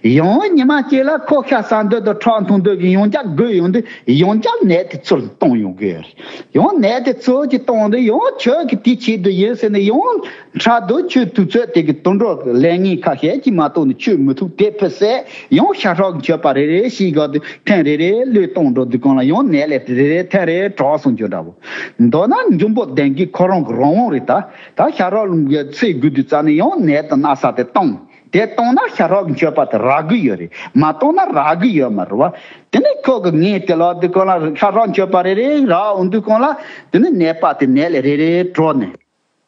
ཡང་ཉི་མ་གཅིག་ལ་ཁོ་ཤ་ཟ་འདོད་དང་ཁྲག་འཐུང་འདོད་ཀྱི་ཡང་བསྐྱར་དགོས་ཡོང་དུས་ཡང་བསྐྱར་ནད་དེ་ཚུར་གཏོང་ཡོང་གི་ཡོད་རེད། ཡང་ནད་དེ་ཚུར་གྱིས་གཏོང་དུས་ཡང་ཁྱོད་ཀྱི་དེའི་ཆེད་དུ་ཡིན་ཟེར་ནས་ཡང་ཕྲག་དོག་ཁྱོད་དུས་ཚོད་དེ་གི་དུད་འགྲོ་ལས་ངན་ཁ་ཤས་ཀྱིས་མ་གཏོགས་ནི་ཁྱོད་མི་ཐུབ། དེ་ཕུད་ཟས་ཡང་ཤ་ཁྲག་གི་མཆོད་པ་རེ་རེ་ཞིག་ག་དུས་ཐེངས་རེ་རེ་བློས་གཏོང་འགྲོ་དུས་གང་ལ་ཡང་ནད་ལས་རེ་རེ་ཐེངས་རེ་དྲག་སོང་རྒྱུ་འདྲ་བོ། མདོར་ན་འབྱུང་པོ་ལྡན་གྱི་ཁོ་རང་གི་རང་དབང་རེད། ད་ད་ཤ་ཁྲག་ལུང་གི་ཚེ་དགོས་དུས་ཙ་ནས་ཡང་ནད་དང་ན་ཚ་དེ་གཏོང་། དེ་གཏོང་ན་ཤ་ཁྲག་གི་མཆོད་པ་དེ་རག་གི་ཡོད་རེད། མ་གཏོང་ན་རག་གི་ཡོད་མ་རེད་བ། དེ་ནས་ཁོ་གི་ངས་དེ་ལ་དུས་གང་ལ་ཤ་ཁྲག་མཆོད་པ་རེ་རེ་རག་འོང་དུས་གང་ལ་དེ་ནས་ནད་པ་དེ་ནད་ལས་རེ་རེ་དྲག་ནས་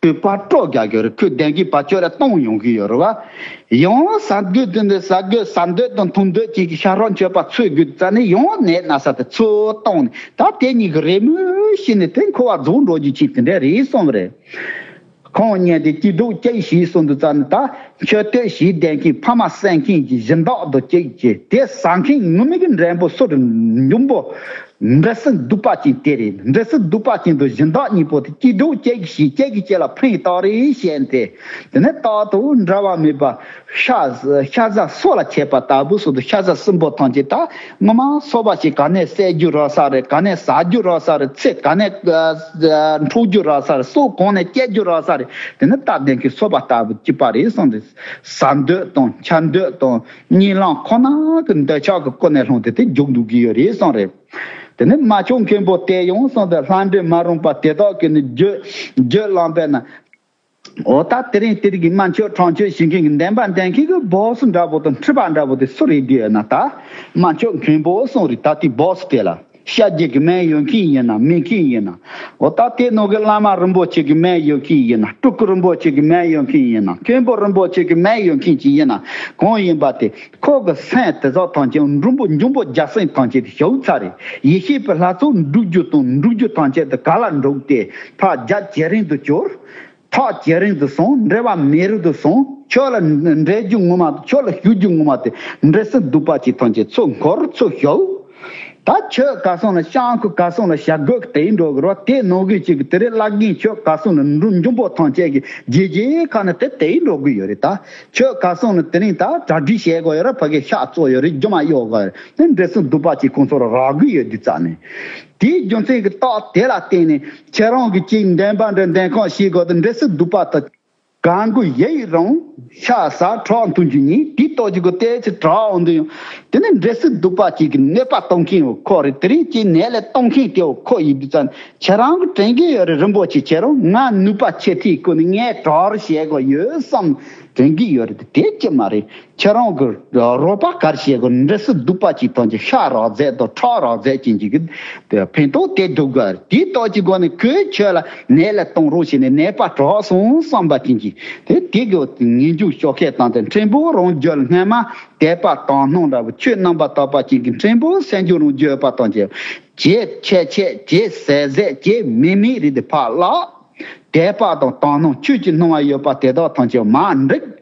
ཁོས་པར་སྤྲོ་རྒྱག་གི་རེད། ཁོས་ལྡན་གྱི་བར་ཆད་ལ་གཏོང་ཡོང་གི་ཡོད་རེད་བ། ཡང་ཟ་དགོས་དུས་འདི་ཟ་དགོས་ཟ་འདོད་དང་འཐུང་འདོད་ཅིག་གི་ཤ་ཁྲག་མཆོད་པ་འཚོལ་དགོས་དུས་ཙ་ནས་ཡང་ནད་ན་ཚ་དེ་ཚུར་གཏོང་ནས། ད་དེ་གཉིས་ཀྱི་རེས་མོས་ཤིག་ནས་དེ་འཁོར་བ་རྫོགས་འགྲོ་རྒྱུ་ཅིག་དེ་འདྲ་རེད་གསུངས་པ་རེད། ཁོང་ཉལ་ཏེ་སྐྱིད་སྡུག་གཅིག་ཞིག་གསུངས་དུས་ཙ་ནས། ད་མཆོད་བསྟོད་བྱས་ལྡན་མཁན་ཕ་མ་བསད་མཁན་གྱི་སྦྱིན་བདག་དང་གཅིག་བྱས། དེ་ཟ་མཁན་ངུ་མི་གི་འདྲེན་པོ་སུ་རེད། འབྱུང་པོ་འདྲེ་སྲིན་གདུག་པ་ཅན་དེ་རེད། འདྲེ་སྲིན་གདུག་པ་ཅན་དང་སྦྱིན་བདག་གཉིས་པོ་དེ་སྐྱིད་སྡུག་གཅིག་བྱས་གཅིག་གི་ལ་ཕན་ཐོགས་རེ་བྱས་ཏེ། དེ་ནས་རྟག་ཏུ་འབྲལ་བ་མེད་པ། ཤ་ཤ་ཟ་སྲོག་ལ་ཆད་པ་ལྟ་བུ་སོགས་དུ་ཤ་ཟ་སྲིན་པོ་ཐམས་ཅད་ད་ངོ་མ་སོ་པ་ཞིག་ག་ནས་བསད་རྒྱུ་རག་ས་རེད། ག་ནས་ཟ་རྒྱུ་རག་ས་རེད། ཚེ་ག་ནས་འཕྲོག་རྒྱུ་རག་ས་རེད། སྲོག་གང་ནས་བཅད་རྒྱུ་རག་ས་རེད། དེ་ནི་སྟབས་ལྡན་གྱི་སོ་པ་ལྟ་བུ་གཅིག་པ་རེད་གསུངས་ཏེ། ཟ་འདོད་དང་འཆའ་འདོད་དང་གཉིད་ལམ་ཁོ་ན་གི་འདོད་ཆགས་ཀྱི་ཀུན་ནས་བསླངས་ཏེ་དེ་རྒྱུག་འདུག་གི་ཡོད་རེད་གསུངས་རེད། དེ་ནི་མ་ཆོག་མཁན་པོ་དེ་ཡང་གསུངས་ཏེ། ལྷ་འདྲེ་མ་རུངས་པ་དེ་དག་གིས་ནི་རྒྱུད་རྒྱུད་བླངས་པས་ན། འོ་ད་དེ་རིང་དེ་རིང་གི་དམར་མཆོད་ཁྲག་མཆོད་བྱེད་མཁན་གྱི་འདོན་པ་འདོན་མཁན་གྱི་སྦོ་སི་འདྲ་པོ་དང་ཁྲི་པ་འདྲ་པོ་དེ་སུ་རེད་འདི་ཡོད་ན། ད་དམར་མཆོད་མཁན་པོ་གསུངས་རེད། ད་དེ་སྦོ་སི་དེ་ལ་ཤ་རྒྱགས་ཀྱི་སྨན་ཡོད་མཁན་ཡིན་ན་མེད་མཁན་ཡིན་ན། འོ་ད་དེ་ནང་གི་བླ་མ་རིན་པོ་ཆེ་གི་སྨན་ཡོད་མཁན་ཡིན་ན། སྤྲུལ་སྐུ་རིན་པོ་ཆེ་གི་སྨན་ཡོད་མཁན་ཡིན་ན། མཁན་པོ་རིན་པོ་ཆེ་གི་སྨན་ཡོད་མཁན་ཅིག་ཡིན་ན། གང་ཡིན་པ་དེ་ཁོ་གི་སེམས་དེ་ཚོ་ཐམས་ཅད་འབྲུམ་པོ་འབྱུང་པོ་བརྒྱ་སེང་ཐམས་ཅད་དེ་ཞུགས་ཚར་རེད། ཡེ་ཤེས་པའི་ལྷ་ཚོགས་འགྲུབ་རྒྱུ་དང་འགྲུབ་རྒྱུ་ཐམས་ཅད་དེ་ག་ལ་འགྲུབ་སྟེ་ཕར་རྒྱ་ཇེ་རིང་དུ་གྱུར། ཐག་ཇེ་རིང་དུ་སོང་། འབྲལ་བ་མེད་རུ་དུ་སོང་། ཁྱོད་ལ་འབྲལ་རྒྱུ་ངོ་མ་དང་ཁྱོད་ལ་ཞུགས་རྒྱུ་ངོ་མ་དེ་འདྲེ་སྲིན་གདུག་པ་ཅན་ཐམས་ཅད་ཚུར་འཁོར་ཚུར་ཞུགས། ད་ཁྱོད་ག་སོང་ལ་ཤང་ཁུ་ག་སོང་ལ་ཞྭ་གོག་དེ་ཡིན་འགྲོ་གི་རོ། དེ་ནང་གི་ཅིག་གི་དེ་རེད། བླ་རྒན་ཁྱོད་ག་སོང་ལ་འབྲུ་འབྱུང་པོ་ཐང་ཆད་གི་རྗེ་རྗེ་ཁ་ན་དེ་དེ་ཡིན་འགྲོ་གི་ཡོད་རེད། ད་ཁྱོད་ག་སོང་ལ་དེ་རིང་ད་གྲ་སྒྲིག་བྱེད་དགོས་ཡོད་ར། ཕ་གི་ཤག་བཙོ་ཡོད་རེད། རྒྱུ་མ་གཡོག་ག་ཡོད་རེད། འབྲས་སིལ་སྡུག་པ་ཅིག་ཁོང་ཚོ་ར་རག་གི་ཡོད་དུས་ཙ་ནས། དེའི་རྒྱུ་མཚན་གི་རྟགས་དེ་ལ་བརྟེན་ནས་ཁྱེད་རང་གི་ཅིག་འདོན་པ་འདྲ་འདོན་ཁང་ཞིག་གོ་དུ་འབྲས་སིལ་སྡུག་པ་དང་། གང་གི་ཡེ་ཡི་རང་ཤ་ཟ་ཁྲག་འཐུང་རྒྱུ་ཉིད་དེའི་ལྟོ་གཅིག་གི་ལྟས་ཚེ་གྲགས་འོང་དུ་ཡང་། དེ་ནི་འབྲས་སིལ་སྡུག་པ་གཅིག་གི་ནད་པ་གཏོང་མཁན་ཡོད་ཁོ་རེད། དེ་རིང་གཅིག་ནད་ལས་གཏོང་མཁན་དེའོ་ཁོ་ཡིན་དུས་ཙང་ཁྱེད་རང་གི་དྲན་གི་ཡོད་རེད། རིན་པོ་ཆེ་ཁྱེད་རང་ང་ནུས་པ་ཆེ་ཐིག་ཀུན་ནི་ངས་གྲོགས་བྱེད་དགོས་ཡོད་བསམ་དྲན་གི་ཡོད་རེད། དེ་ཅི་མ་རེད། ཁྱེད་རང་གི་རོགས་པ་གར་བྱེད་དགོས། འབྲས་སིལ་སྡུག་པ་གཅིག་ཐོན་གྱི་ཤ་རག་རྫས་དང་ཁྲག་རག་རྫས་ཅན་གྱི་གི་ཕན་ཐོགས་དེ་སྡུག་ག་རེད། དེའི་ལྟོ་གཅིག་གོ་ནི་ཁོས་ཁྱོད་ལ་ནད་ལས་གཏོང་རོགས་བྱས་ནས་ནད་པ་དྲག་སོང་བསམ་པ་ཅན་གྱི་དེ་དེ་གི་ངེས་འབྱུང་ཤོག་ཁས་བཏང་སྟེ་ཕྲན་བུ་རང་རྒྱུད་སྔན་མ་དད་པ་དག་སྣང་འདྲ་བོ་ཆོས་རྣམ་པར་དག་པ་ཅན་གྱི་ཕྲན་བུ་སེམས་རྒྱུད་རང་རྒྱུད་པ་དང་བཅས་ཇེ་ཆེ་ཆེ་ཇེ་ཟད་ཟད་ཇེ་མེད་མེད་རེད་དེ་ཕར་བརླག་དད་པ་དང་དག་སྣང་ཆོས་ཀྱི་སྣང་བ་ཡོད་པ་དེ་དག་ཐམས་ཅད་མར་འགྲིབ།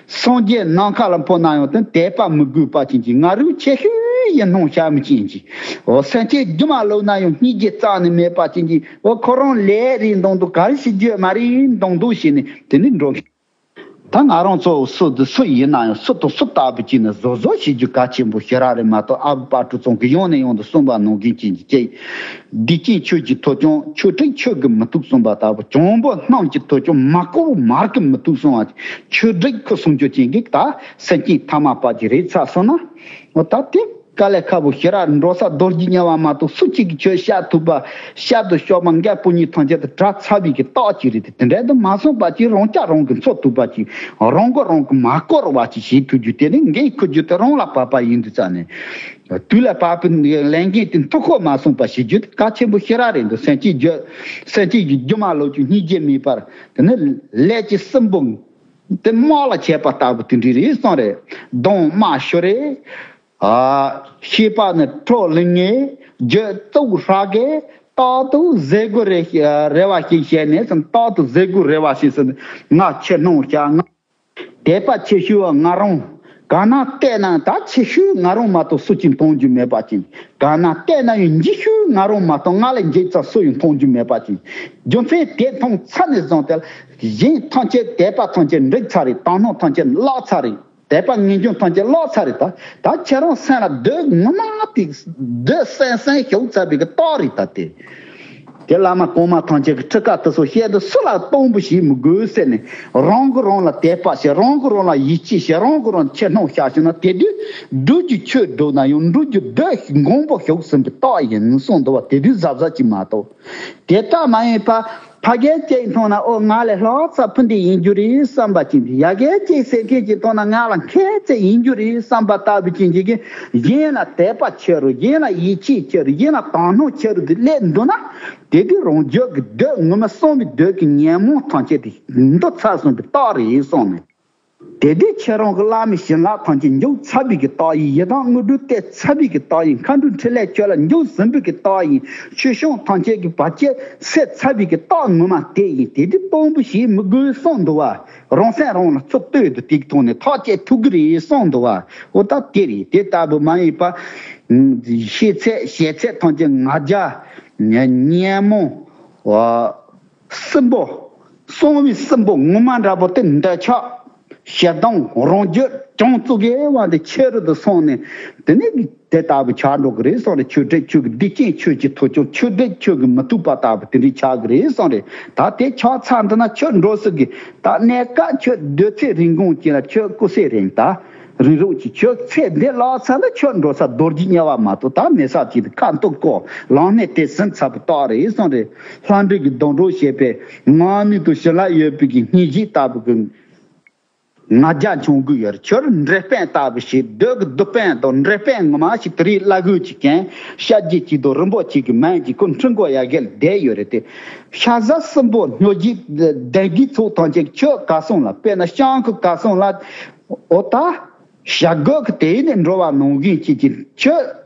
སངས་རྒྱས་ནམ་མཁའ་ལ་འཕོ་ན་ཡང་དེ་དད་པ་མི་དགོས་པ་ཅན་གྱི་ང་རང་ཆེ་ཤོས་ཡིན་སྣང་བྱ་མི་ཅན་གྱི། འོ་སེམས་ཅན་རྒྱུ་མ་ལོག་ན་ཡང་སྙིང་རྗེ་རྩ་ནས་མེད་པ་ཅན་གྱི། འོ་ཁོ་རང་ལས་རེད་མདོག་མདོག་ག་རེ་ཞིག་རྒྱུ་མ་རེད་མདོག་མདོག་བྱས་ནས་དེ་ནས་འགྲོ། ད་ང་རང་ཚོ་སུ་དང་སུ་ཡིན་ན་ཡང་སུ་དང་སུ་ལྟ་བུ་ཅིག་ནི་བཟོ་བཟོ་བྱེད་རྒྱུ་གལ་ཆེན་པོ་ཞེ་དྲག་རེད་མ་གཏོགས། ཨ་བུ་པ་ཀྲུ་ཚང་གི་ཡོང་ནས་ཡོང་དུ་གསུངས་པ་ནང་བཞིན་ཅན་གྱི་སྐད། སྡིག་ཅན་ཆོས་ཀྱི་ཐོ་ཅང་ཆོས་དྲེགས་ཆོས་ཀྱིས་མི་ཐུབ་གསུངས་པ་ལྟ་བུ། གྱང་པོ་སྣང་གི་ཐོ་ཅང་མ་བསྐོར་མར་གྱིས་མི་ཐུབ་གསུངས་པ། ཆོས་དྲེགས་ཁོ་སྲུང་སྐྱོབ་ཅན་གྱི་ད་སེམས་ཅན་ཐ་མལ་པ་ཅིག་རེད་ཚར་སོང་ན། འོ་ད་དེ་དཀའ་ལས་ཁག་པོ་ཞེ་དྲག་འགྲོ་ས་རྡོ་རྗེ་དམྱལ་བ་མ་གཏོགས་སུ་གཅིག་གིས་ཁྱོད་བཤད་ཐུབ་པ། བཤད་དུ་ཤོག་པ་འགའ་པོ་གཉིས་ཐམས་ཅད་དུ་གྲྭ་ཚ་བའི་གི་རྟགས་ཅིག་རེད་དེ། དེ་འདྲ་དུ་མ་སོང་པ་ཅིག་རང་ཅག་རང་གིས་འཚོ་ཐུབ་པ་ཅིག་རང་གིས་རང་གིས་མ་བསྐོར་བ་ཅིག་བྱེད་ཐུབ་རྒྱུ་དེ་ནི་འགན་འཁུར་རྒྱུ་དེ་རང་ལ་བབས་པ་ཡིན་དུས་ཙ་ནས། དུས་ལ་བབས་པའི་ལས་འགན་དེ་མཐུ་ཁོ་མ་སོང་པ་བྱེད་རྒྱུ་དེ་གལ་ཆེན་པོ་ཞེ་དྲག་རེད་འདུག་སེམས་ཅན་རྒྱུ་སེམས་ཅན་གྱི་རྒྱུ་མ་ལོག་རྒྱུ་སྙིང་རྗེ་མེད་པར་དེ་ནི་ལས་ཀྱི་སྲིན་པོ་དེ་དམག་ལ་བྱས་པ་ལྟ་བུ་དེ་འདྲ་རེད་སོང་རེད། གདོང་དམར་ཤོར་རེད། ཨ། ཤེས་པ་ནི་ཁྲོ་ལིང་ངེ་རྒྱུད་གཙུག་ཧྲག་གེ་རྟག་ཏུ་ཟས་གོ་རེ་རེ་བ་ཞིག་བྱས་ནས་སམ། རྟག་ཏུ་ཟས་གོ་རེ་བ་ཞིག་སམ། ང་ཆེ་སྣང་བྱ། ང་དད་པ་ཆེ་ཤོས་ང་རང་། གང་ན་བལྟས་ན་ད་ཆེ་ཤོས་ང་རང་མ་གཏོགས་སུ་གཅིག་མཐོང་རྒྱུ་མེད་པ་ཅིག་གང་ན་བལྟས་ན་ཡང་འཇིགས་ཤོས་ང་རང་མ་གཏོགས་ང་ལས་འཇིགས་ཚ་སུ་ཡང་མཐོང་རྒྱུ་མེད་པ་ཅིག་རྒྱུ་མཚན་དེ་མཐོང་ཚར་ནས་བཟུང་སྟེ་གཞན་ཐམས་ཅད་དད་པ་ཐམས་ཅད་འགྲིག་ཚར་རེད། དག་སྣང་ཐམས་ཅད་བརླག་ཚར་རེད། དད་པ་ངེས་འབྱུང་ཐམས་ཅད་བརླག་ཚར་རེད། ད་ད་ཁྱེད་རང་སེམས་ལ་སྡོད་ངོ་མ་དེ་སྡོད་སེམས་སེམས་ཤོག་ཚར་བའི་གི་རྟགས་རེད། ད་དེ་དེ་བླ་མ་གོང་མ་ཐམས་ཅད་ཀྱི་ཁྲི་ཁ་དེ་ཚོ་བཤད་དུ་སུ་ལ་གཏོང་བུ་ཞིག་མི་དགོས་ཟེར་ནས། རང་གི་རང་ལ་དད་པ་བྱེད། རང་གི་རང་ལ་ཡིད་ཆེས་བྱེད། རང་གི་རང་ཆེ་སྣང་བྱ་ཞིག་ན་དེ་དུས་འགྲུབ་རྒྱུ་ཆོས་སྒྲུབ་ན་ཡང་འགྲུབ་རྒྱུ་སྡོད་མགོན་པོ་ཤོག་ཟིན་པའི་རྟགས་ཡིན་གསུངས་འདུག་བ། དེ་དུས་གཟབ་གཟབ་ཅིག་མ་གཏོགས། དེ་ལྟ་མ་ཡིན་པ། ཕ་རྒན་གཅིག་མཐོང་ན་ཨོ་ང་ལས་ལྷག་ཙམ་ཕུ་འདི་ཡིན་རྒྱུ་རེད་བསམ་པ་ཅིག་ཡ་རྒན་གཅིག་ཟེར་མཁན་གཅིག་མཐོང་ན་ང་ལ་མཁས་ཙམ་ཡིན་རྒྱུ་རེད་བསམ་པ་ལྟ་བུ་ཅན་གཅིག་གིས་གཞན་ལ་དད་པ་ཆེ་རུ། གཞན་ལ་ཡིད་ཆེས་ཆེ་རུ། གཞན་ལ་དག་སྣང་ཆེ་རུ་དེ་སླེབས་འདུག་ན། དེ་དུས་རང་རྒྱུད་ཀྱི་འདོད་ངོ་མ་གསང་བའི་འདོད་ཀྱི་ཉོན་མོངས་ཐམས་ཅད་དེ་འདུ་ཚར་སོང་བའི་རྟགས་རེད་གསུངས་ནས། དེ་དུས་ཁྱེད་རང་གི་བླ་མའི་བྱིན་རླབས་ཐམས་ཅད་མཇུག་ཚར་བའི་གི་རྟགས་ཡིན། ཡི་དམ་དངོས་གྲུབ་སྟེར་ཚར་བའི་གི་རྟགས་ཡིན། མཁའ་འགྲོའི་འཕྲིན་ལས་ཁྱོད་ལ་མཇུག་ཟིན་པའི་གི་རྟགས་ཡིན། ཆོས་སྐྱོང་ཐམས་ཅད་ཀྱི་བར་ཆད་སེལ་ཚར་བའི་གི་རྟགས་ངོ་མ་དེ་ཡིན། དེ་དུས་གཏོང་བུ་ཞིག་མི་དགོས་གསུངས་འདུག་བ། རང་སེམས་རང་ལ་ཚུར་ལྟོས་དུ་དེ་གི་ཐོག་ནས་ཐག་བཅད་ཐུབ་གི་རེད་གསུངས་འདུག་བ། འོ་ད་དེ་རེད། དེ་ལྟ་བུ་མ་ཡིན་པ། ཤེས་ཚད་ཤེས་ཚད་ཐམས་ཅད་ང་རྒྱལ་ཉོན་མོངས། སྲིན་པོ། གསང་བའི་སྲིན་པོ་ངོ་མ་འདྲ་པོ་དེ་འདོད་ཆགས་ཞེ་སྡང་རང་རྒྱུད་གྱོང་བཙུགས་ཀྱི་བ་འདི་ཆེ་རུ་དུ་སོང་ནས། དེ་ནས་དེ་ལྟ་བུ་ཆགས་འགྲོ་གི་རེད་གསུངས་རེད། ཆོས་དྲེགས་ཆོས་ཀྱི་སྡིག་ཅན་ཆོས་ཀྱི་ཐོ་ཅང་ཆོས་དྲེགས་ཆོས་ཀྱིས་མི་ཐུབ་པ་ལྟ་བུ་དེ་འདྲའི་ཆགས་གི་རེད་གསུངས་རེད། ད་དེ་ཆགས་ཚར་འདི་ན་ཁྱོད་འགྲོ་སྲིད་གི། ད་གནས་སྐབས་ཁྱོད་སྡོད་ཚེ་རིན་གོང་ཅན་ལ་ཁྱོད་སྐུ་ཚེ་རིང་ད། རིང་རོགས་ཀྱི་ཁྱོད་ཚེ་འདི་ལག་ཚ་ལ་ཁྱོད་འགྲོ་ས་རྡོ་རྗེ་དམྱལ་བ་མ་གཏོགས་ད་མེད་ས་ཅིག་ཏུ་ཁ་འཐོར་ཀོ་ལངས་ནས་དེ་ཟིན་ཚར་བུ་རྟགས་རེད་གསུངས་རེད། ལྷ་འདྲེ་གི་སྡོང་གྲོགས་བྱས་པའི་ངང་ནུས་དང་བྱིན་རླབས་ཡོད་པའི་གི་སྙིང་རྗེ་ལྟ་བུ་གི་ང་རྒྱལ་འཆང་གི་ཡོད་རེད། ཁྱོད་འདྲེ་དཔོན་ལྟ་བུ་ཞིག་སྡོད་གི་སྡོད་དཔོན་དང་འདྲེ་དཔོན་ངོ་མ་ཞིག་དེ་རིགས་བླ་གོས་ཀྱི་གན་ཤ་རྒྱས་ཀྱི་དང་རིན་པོ་ཆེ་གི་མན་གྱི་ཁོ་འཕྲིན་གོ་ཡ་གལ་བསྡད་ཡོད་རེད་དེ། ཤ་ཟ་སྲིན་པོ་སྨྱོ་རྒྱུ་ལྡན་གི་ཚོགས་ཐམས་ཅད་ཁྱོད་ག་སོང་ལ་དཔེར་ན་ཤང་ཁུ་ག་སོང་ལ་འོ་ད། བྱ་རྒོད་ཀྱི་དེ་ནས་འགྲོ་བ་ནང་བཞིན་གྱི་གྱི་ཁྱོད།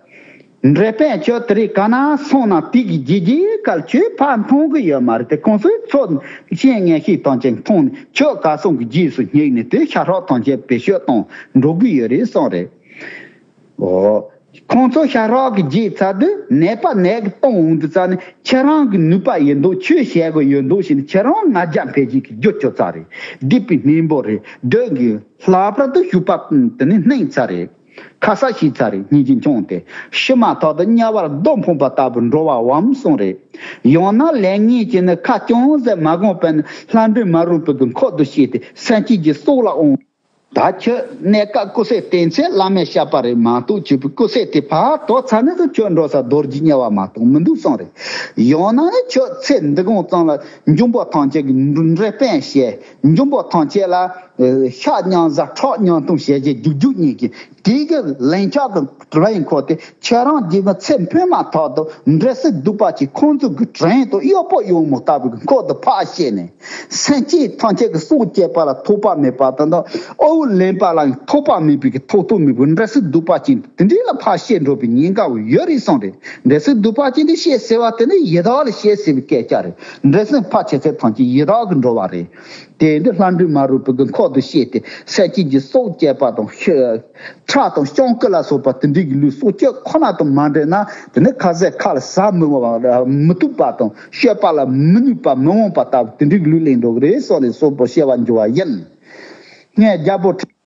འདྲེ་དཔོན་ཁྱོད་དེ་རིང་ག་ན་སོང་ན་དེ་གི་རྗེས་རྗེས་གལ་ཁྱོད་ཕར་མཐོང་གི་ཡོད་མ་རེད་དེ། ཁོང་ཚོའི་ཚོ་ཤེས་ངན་ཤེས་དང་ཅན་མཐོང་ནས་ཁྱོད་ག་སོང་གི་རྗེས་སུ་སྙེག་ནས་དེ་ཤ་ཧྲག་དང་ཅན་བེད་སྤྱོད་གཏོང་འགྲོ་གི་ཡོད་རེད་གསུངས་རེད། འོ། ཁོང་ཚོ་ཤ་རོགས་ཀྱི་རྗེས་ཚར་དུས་ནད་པ་ནད་ཀྱི་གཏོང་འོང་དུས་ཙང་ནས་ཁྱེད་རང་གི་ནུས་པ་ཡིན་འདུག་ཆོས་བྱེད་དགོས་ཡོད་འདུག་ཞེས་ནས་ཁྱེད་རང་ང་རྒྱལ་འཕེལ་རྒྱས་ཀྱི་རྒྱུ་ཆོད་ཚར་རེད། སྡིག་པའི་སྨན་པོ་རེད། སྡོད་དགོས། ལྷག་པར་དུ་ཞུགས་པ་དེ་ནི་སྣང་ཚར་རེད། ཁ་ས་ཤི་ཚར་རེད། སྙིང་རྗེ་ཆུང་སྟེ་ཤི་མ་ཐག་ཏུ་དམྱལ་བར་རྡོ་འཕངས་པ་ལྟ་བུ་འགྲོ་བའམ་གསུངས་རེད། ཡང་ན་ལས་ངན་གྱིས་ནི་ཁ་ཅུང་ཟད་མ་གང་བར་ནི་ལྷ་འདྲེ་མ་རུངས་པའི་གི་འཁོར་དུ་སྐྱེས་ཏེ་སེམས་ཅན་གྱི་སྲོག་ལ་འོང་། ད་ཁྱོད་གནས་སྐབས་སྐུ་ཚེ་བརྟན་ཚེ་བླ་མས་བཤད་པ་རེད་མ་གཏོགས་ཁྱོད་པའི་སྐུ་ཚེ་དེ་ཕར་དོར་ཚར་ནས་ཀྱང་ཁྱོད་འགྲོ་ས་རྡོ་རྗེ་དམྱལ་བ་མ་གཏོགས་མི་འདུག་གསུངས་རེད། ཡང་ན་ནི་ཁྱོད་ཚེ་འདི་གང་ཙམ་ལ་འབྱུང་པོ་ཐམས་ཅད་ཀྱི་འབྲས་དཔལ་བཤད། འབྱུང་པོ་ཐམས་ཅད་ལ་ཤ་མྱང་བཟའ་ཁྲག་མྱང་འཐུང་བྱས་རྗེས་རྒྱུག་རྒྱུག་གཉིས་ཀྱི་དེའི་གི་ལན་ཆགས་ཀྱི་བླ་ཡིན་ཁོ་དེ་ཁྱེད་རང་རྗེས་མ་ཚེ་འཕོས་མ་ཐག་ཏུ་འབྲས་སིལ་གདུག་པ་ཅན་ཁོང་ཚོ་གི་བྲན་དུ་གཡོག་པོ་གཡོག་མོ་ལྟ་བུའི་གི་འཁོར་དུ་ཕར་བཤད་ནས། སེམས་ཅན་ཐམས་ཅད་ཀྱི་སྲོག་བཅད་པ་ལ་ཐོགས་པ་མེད་པ་དང་དང་། དབུལ་ལེན་པ་ལ་ཐོགས་པ་མེད་པའི་གི་ཐོགས་ཐོགས་མེད་པའི་འབྲས་སིལ་གདུག་པ་ཅན་དེ་འདྲའི་ལ་ཕར་བཤད་འགྲོ་བའི་ཉེན་ཁ་ཡོད་རེད་གསུངས་རེད། འབྲས་སིལ་གདུག་པ་ཅན་དེ་བཤད་ཟེར་བ་དེ་ནི་ཡི་དྭགས་ལ་བཤད་ཟེར་བའི་སྐད་ཆ་རེད། འབྲས་སིལ་ཕར་བྱེད་ཚད་ཐམས་ཅད་ཡི་དྭགས་ཀྱི་འགྲོ་བ་རེད། དེ་འདི་ལྷ་འདྲེ་མ་རུངས་པའི་གི་འཁོར་དུ་བཤད་དེ་སེམས་ཅན་གྱི་སྲོག་བཅད་པ་དང་ཤི། ཁྲག་དང་སྤྱང་ཀི་ལ་སོགས་པ་དེ་འདྲའི་གི་ལུས་སྲོག་གཅོད་ཁོ་ན་དང་མ་འདྲེས་ན་དེ་ནི་ཁ་ཟས་ཁ་ལ་ཟ་མི་འོང་བ་མི་ཐུབ་པ་དང་སྤྱོད་པ་ལ་མི་ནུས་པ་མི་འོང་པ་ལྟ་བུ་དེ་འདྲའི་གི་ལུས་ལེན་འགྲོ་གི་རེད་གསུངས་ནས་གསོལ་པོ་བྱེད་པར་འགྱུར་བ་ཡིན། ངས་རྒྱལ་པོ་ཁྲི།